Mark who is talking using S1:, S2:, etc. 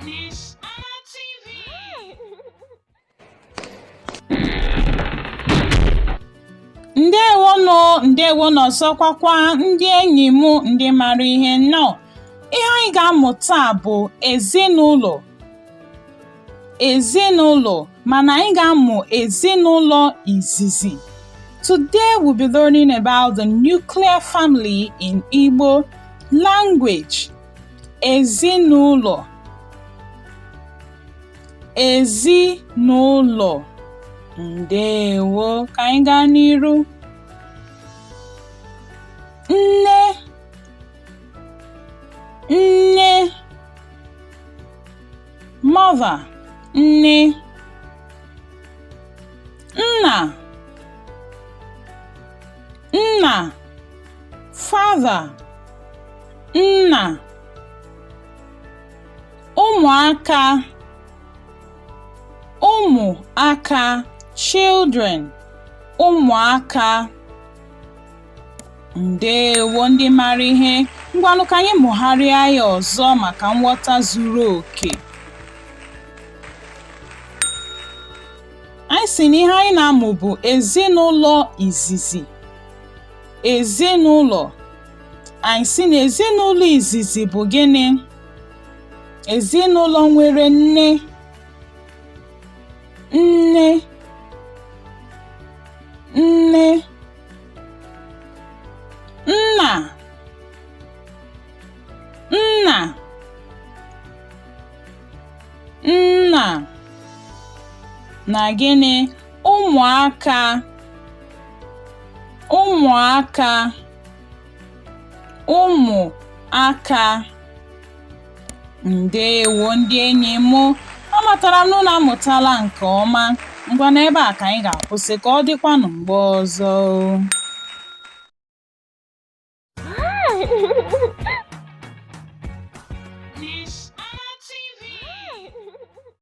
S1: Miss Anna TV. Ndewonụ, ndewonụ ọzọkwakwa ndị enyi m ndị mara ihe nnọọ. Ihe anyị ga-amụ taa bụ ezinụlọ. Ezinụlọ, mana anyị ga-amụ ezinụlọ izizi. Today we'll be learning about the nuclear family in Igbo language. Ezinụlọ. Ezinụlọ. Ndewo, ka anyị gaa n'iru. Nne, nne, mother, nne. Nna, nna, father, nna. Ụmụaka, ụmụaka, children, ụmụaka. Ndewo ndị mara ihe. Ngwanụ ka anyị mụgharịa ya ọzọ maka nghọta zuru oke. Anyị sị na ihe anyị na-amụ bụ ezinụlọ izizi. Ezinụlọ. Anyị sị na ezinụlọ izizi bụ gịnị? Ezinụlọ nwere nne, nne, nne, nna, nna, nna, na gịnị? Ụmụaka, ụmụaka, ụmụaka. Ndewo ndị enyi m, amatara m na unu amụtala nke ọma. Ngwa n'ebe a ka anyị ga-akwụsị ka ọ dịkwanụ mgbe ọzọ.